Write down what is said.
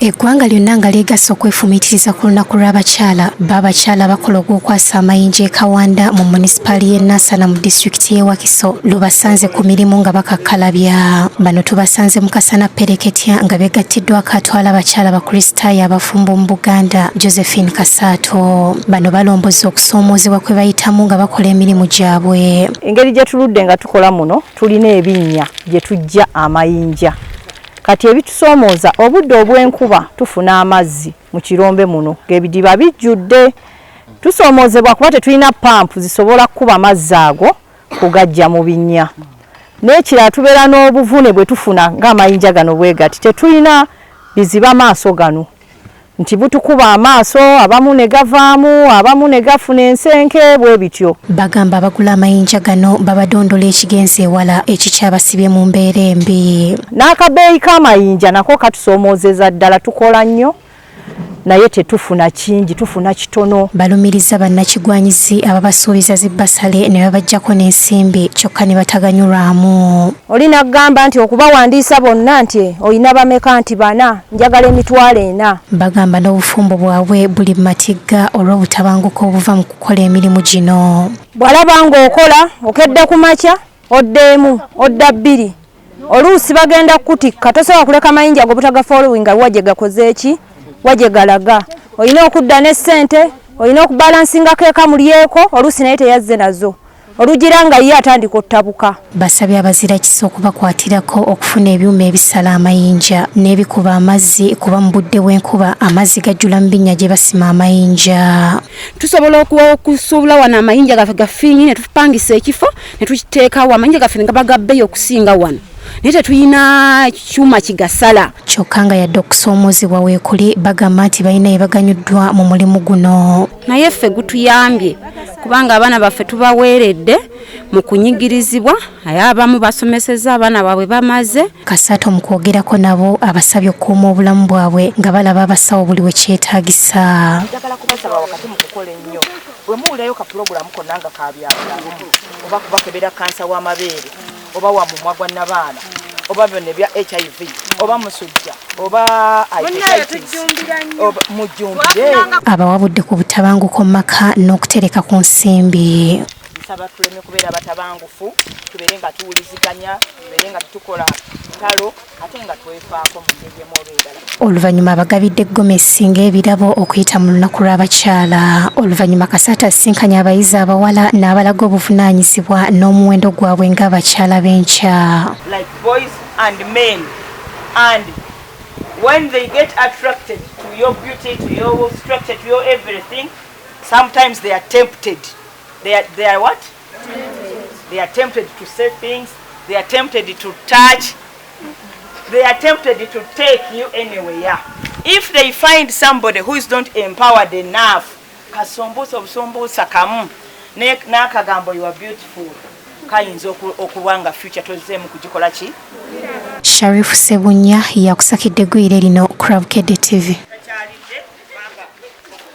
Eggwanga lyonna nga lyegasse okwefumiitiriza ku lunaku lw'abakyala, b'abakyala abakola ogw'okwasa amayinja e Kawanda mu munisipaali y'e Nansana mu disitulikiti y'e Wakiso lubasanze ku mirimu nga bakakkalabya. Bano tubasanze mu kasana ppereketya nga beegattiddwako atwala abakyala Abakristaayo abafumbo mu Buganda, Josephine Kasaato. Bano balomboza okusoomoozebwa kwe bayitamu nga bakola emirimu gyabwe. Engeri gye tuludde nga tukola muno, tulina ebinnya gye tuggya amayinja. Kati ebitusoomooza, obudde obw'enkuba tufuna amazzi mu kirombe muno ng'ebidiba bijjudde. Tusoomoozebwa kuba tetulina pampu zisobola kukuba mazzi ago kugaggya mu binnya. N'ekirala tubeera n'obuvune bwe tufuna ng'amayinja gano bwe gati, tetulina biziba maaso gano nti butukuba amaaso, abamu ne gavaamu, abamu ne gafuna ensenke, bwe bityo. Bagamba abagula amayinja gano babadondola ekigenze ewala ekikyabasibye mu mbeera embi. N'akabeeyi k'amayinja nako katusoomoozeza ddala, tukola nnyo naye tetufuna kingi, tufuna kitono. Balumiriza bannakigwanyizi ababasuubiza zi bbasale ne babaggyako n'ensimbi kyokka ne bataganyulwamu. Oli n'agamba nti okubawandiisa bonna nti olina bameka nti bana, njagala 40,000. Bagamba n'obufumbo bwabwe buli mu matigga olw'obutabanguko obuva mu kukola emirimu gino. Bw'alaba ng'okola okedde ku makya odda emu, odda bbiri, oluusi bagenda kukutikka, tosobola kuleka mayinja go butagafollowinga wa gye gakoze ki, wa gye galaga. Olina okudda ne ssente, olina okubalansingako eka mulyeko, oluusi naye teyazze nazo, olugira nga ye atandika ottabuka. Basabye abazirakisa okubakwatirako okufuna ebyuma ebisala amayinja n'ebikuba amazzi kuba mu budde bw'enkuba amazzi gajjula mu binnya gye basima amayinja. Tusobola okusuubula wano amayinja gaffe gafiinyi ne tupangisa ekifo ne tukiteekawo, amayinja gaffe ne gaba ga bbeeyi okusinga wano, naye tetulina kyuma kigasala. Kyokka nga yadde okusoomoozebwa weekuli, bagamba nti balina bye baganyuddwa mu mulimu guno. Naye ffe gutuyambye kubanga abaana baffe tubaweeredde mu kunyigirizibwa, naye abamu basomesezza abaana baabwe bamaze. Kasaato mu kwogerako nabo abasabye okukuuma obulamu bwabwe nga balaba abasawo buli we kyetaagisa. Njagala kubasaba wakati mu kukola ennyo, bwe muwulirayo ka pulogulaamu konna nga ka bya bulamu oba kubakebera kansa w'amabeere oba wa mumwa gwa nnabaana oba byonna ebya HIV oba musujja oba hepatitis, oba mujjumbire. Abawabudde ku butabanguko mu maka n'okutereka ku nsimbi. Nsaba tuleme kubeera batabangufu, tubeere nga tuwuliziganya, tubeere nga tetukola ntalo ate nga twefaako mu ngeri emu oba endala. Oluvannyuma abagabidde gomesi ng'ebirabo okuyita mu lunaku lw'abakyala. Oluvannyuma Kasaata asisinkanye abayizi abawala n'abalaga obuvunaanyizibwa n'omuwendo gwabwe ng'abakyala b'enkya. Like boys and men, and when they get attracted to your beauty, to your structure, to your everything, sometimes they are tempted. They are what? They are tempted to say things, they are tempted to touch, they are tempted to take you anywhere. If they find somebody who is not empowered enough, kasombusa obusombusa kamu n'akagambo "You are beautiful" kayinza okuba nga future tozzeemu kugikola ki. Sharifu Sebunya yakusakidde eggwire lino ku Bukedde TV.